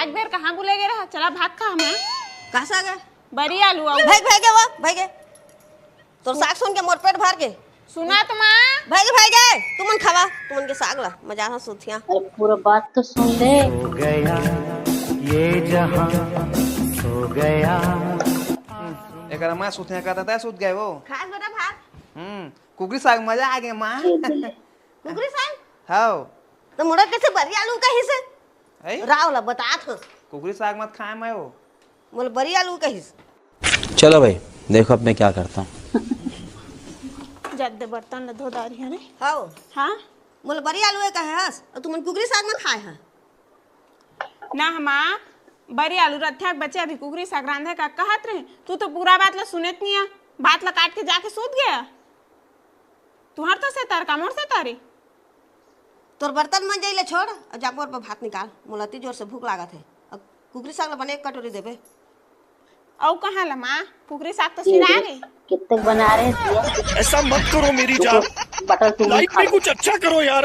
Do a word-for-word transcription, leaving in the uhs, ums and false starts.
एक बेर कहाँ भूले गे रहा? चला भात खा हमें। का साग हे? बरी आलू आऊ। भाई, भाई गे वो, भाई गे। तोर साग सुन के मोर पेट भर गे। सुना तो माँ। भाई गे, भाई गे, तुमन खावा, तुमन के साग ला, मजा हा सुथिया। अरे पूरा बात तो सुन ले। सो गया ये जहां, सो गया। एकरा माँ सुथिया कहता था, सुत गए वो। खास बेटा भात। हम्म, कुकरी साग मजा आ गया माँ। कुकरी साग? हाव। तो मोला कैसे बरी आलू कहिस? है? राव ला बतात हूँ। कुकरी साग मत खाए मैं वो। मोला बरी आलू कहिस। चलो भाई, देखो अब मैं क्या करता हूँ। जद दे बर्तन ला धो डारी है रे। हाव। हाँ? मोला बरी आलू कहे हस, अउ तुमन कुकरी साग में खाए हा। ना हमा, बरी आलू रथे बचे अभी कुकरी साग रांधे का कहत रहे। तू तो पूरा बात ला सुनेत नहीं आ, बात ला काट के जाके सूत गया। तुहर तो से तर का मोर से तरी। तोर बर्तन मन जाई ले छोड़, अउ जा मोर पर भात निकाल। मोला अति जोर से भूख लागत हे। अब कुकरी साग ला बने एक कटोरी देबे। अउ कहाँ ला माँ, कुकरी साग तो सिरा रे। कितने बना रहे हैं? ऐसा मत करो मेरी जान। बटर तू लाइफ में कुछ अच्छा करो यार।